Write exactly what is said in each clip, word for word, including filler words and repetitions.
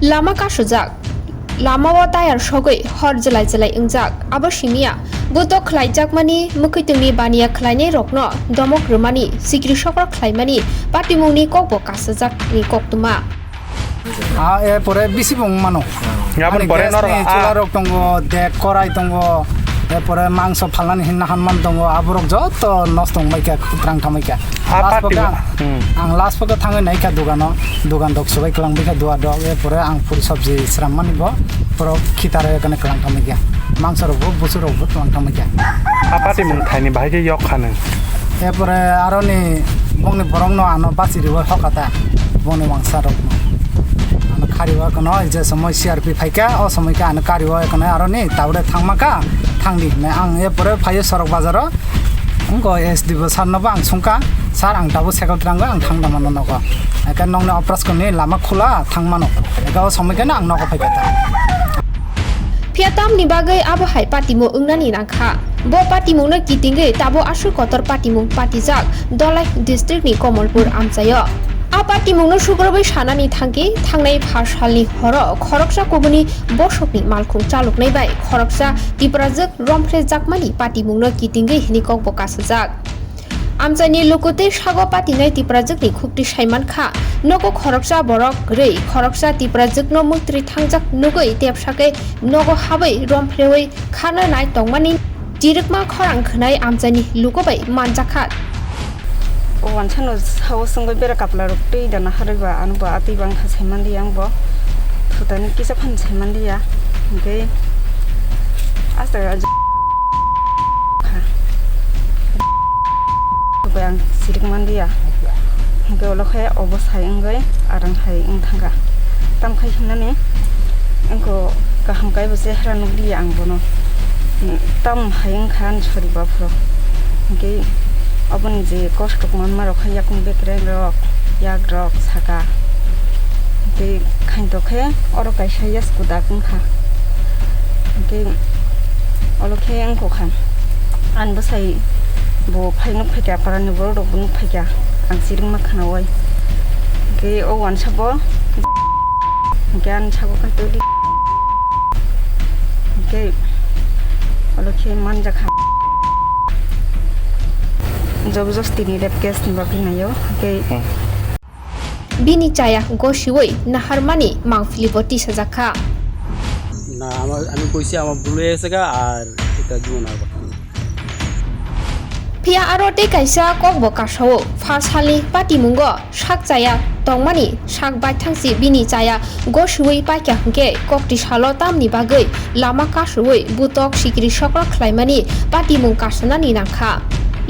Lama kasujak, lamao tayar sogwi hor jwlai jwlai wngjak. Abo simiya, butok khlaijakmani mwkhwtwngni baniya khlainairokno domok rwmani sikri sokro khlaimani patimungni kokbo kasajakni koktwma. Ah, e pore bisi bo wng mano. Aboni pore gas norok, ni ah, chula rok tongo, dek korai tongo, e pore mangso phalnani hinna hanman tongo, aborok joto nosto wngbaikha, kwkrang thangbaikha. Ah, last pati pokhe bo. Ang, hmm, ang last pokhe thangwi naikha dogano, dogan dok swbai kwlangbaikha dua dok, e pore ang puri sabji swrammani bo, borok khitare kane kwlang thangbaikha. Mangso rok bo, busu rok bo kwlang thangbaikha. Ah, patimung thaini bahai khe yok kha nwng. Erpore aroni bongni borokno ano bachiriwi hokha ta, bongni wangsa rokno. Ano khariwi kono je somoi C R P phaikha, o somoi khe ano kariwi kono aroni taure thangma kha, thangdi hinwi. Ang erpore phaiwi sorok bazaro, wngkha S D O sir no bo ang sungkha, "Sir, ang tabuk cycle twrangwi ang thang da mano nogo. Eke nokni opras koni lama khula thang mano. Eke o somoi kheno ang nogo phaikha ta." Phiya tamni bagwi abo hai patimung wngnani nangkha? Bo patimungno kitingwi tabo aswk kotor patimung patijak Dholai districtni Komolpur amchaio. A patimungno sugrubwi sanani thangkhe, thangnai pha salni horo khoroksa kubuni bosokni malkhung chaloknai bai khoroksa Tiprajwk romphrejakmani patimungno kitingwi hwnwi kokbo kasajak. Amchaini luku tei sago patinai Tiprajwkni khukti saimankha, nogo khoroksa borok kwrwi khoroksa Tiprajwkno mwktwi thangjak nugwi tepsa khe nogo habwi romphrewi kharna nai tongmani chirikma khorang khwnai amchaini luku bai manjakha. O wansano sao swngwi bera kapla rok twi da naharwi ba, ano bo atwi bangkha saimanliya, ang bo thutani kisa phano saimanliya, hwnkhe asta kha. Bai ang sirik manliya. Hwnkhe ulo khe obo sai wngwi arang hai wng thangkha. Tam khai hwnmani wngkha kaham kaibo chehra nukliya ang bono. Tam hai wngkha ani sori baphuru. Hwnkhe oboni je kosto manma rok khe yakung bekreng rok, yak rok saka. Hwnkhe khainto khe oro kaisa yasku dak wngkha. Hwnkhe olo khe wngkha kha. Ani bwsai bo phai nuk phaikha, parani borok rok bo nuk phaikha. Ang chirikma khnaui. Hwnkhe o wansa bo hwnkhe ani sabo khaitodi. Hwnkhe olo khe manjakha. Jabardasti ni rape case ni bagwi naio. Hwnkhe Hmm. Bini chaya gosiwi naharmani mangpili bo tisajak kha. না, আমার, আমি কইছি আমার ভুল হয়ে গেছে গা, আর এটা জীবন আর করতাম না। Phiya aro tei kaisa kokbo kasao, pha salni patimungo sak chaya tongmani sak baithangsi bini chaya gosiwi paikha hwnkhe kokti salo tamni bagwi lama kasui butok sikiri sokro khlaimani patimung kasanani nangkha.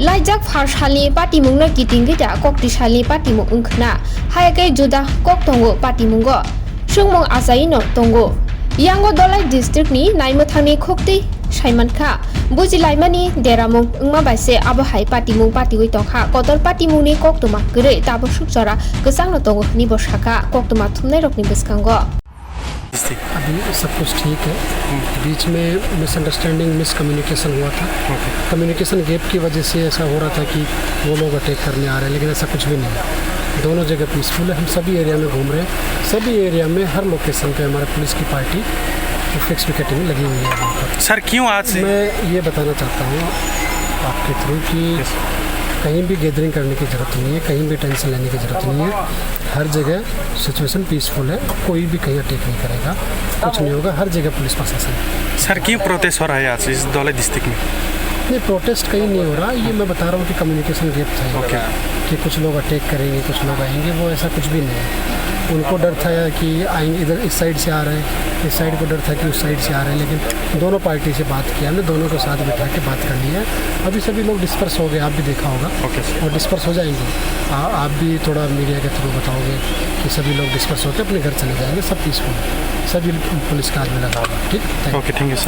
Laijak pha salni patimungno kitingwi da kokti salni patimung wngkhwna. Hayakhe juda kok tongo patimungo. Chwngmung achaino tongo. Yango Dholai district ni naimwthangni khuktwi saimankha. Bujilaimani deramung wngma bai se abo hai patimung patiwi tongkha. Kotor patimungni koktwma kwrwi tabuk suk jora kwchangno tongo hwnwi bo sakha koktwma thumnairokni bwskango. अभी सब कुछ ठीक है। हम्म। बीच में misunderstanding, miscommunication हुआ था। Okay. Communication gap की वजह से ऐसा हो रहा था कि वो लोग अटैक करने आ रहे हैं, लेकिन ऐसा कुछ भी नहीं है। दोनों जगह पीसफुल है। हम सभी एरिया में घूम रहे हैं, सभी एरिया में हर लोकेशन पे हमारे पुलिस की पार्टी फिक्स पिकेटिंग में लगी हुई है वहाँ पर। सर, क्यों आज मैं ये बताना चाहता हूँ आपके थ्रू कि यस। कहीं भी गैदरिंग करने की ज़रूरत नहीं है, कहीं भी टेंशन लेने की ज़रूरत नहीं है। हर जगह सिचुएशन पीसफुल है, कोई भी कहीं अटैक नहीं करेगा, कुछ नहीं होगा, हर जगह पुलिस प्रशासन है। सर, क्यों प्रोटेस्ट हो रहा है आज इस धौलाई डिस्ट्रिक्ट में? नहीं, प्रोटेस्ट कहीं नहीं हो रहा, ये मैं बता रहा हूँ कि कम्युनिकेशन गैप था ये। ओके। कि कुछ लोग अटैक करेंगे, कुछ लोग आएंगे, वो ऐसा कुछ भी नहीं है। उनको डर था कि आएंगे, इधर इस साइड से आ रहे हैं, इस साइड को डर था कि उस साइड से आ रहे हैं, लेकिन दोनों पार्टी से बात किया हमने, दोनों को साथ बिठा के बात कर लिया है। अभी सभी लोग डिस्पर्स हो गए, आप भी देखा होगा। Okay sir. और डिस्पर्स हो जाएंगे। आ-, आप भी थोड़ा मीडिया के थ्रू बताओगे कि सभी लोग डिस्पर्स होकर अपने घर चले जाएंगे, सब पीसफुल, सभी पुलिस का आदमी लगा हुआ है, ठीक? Thank you. Okay, thank you sir.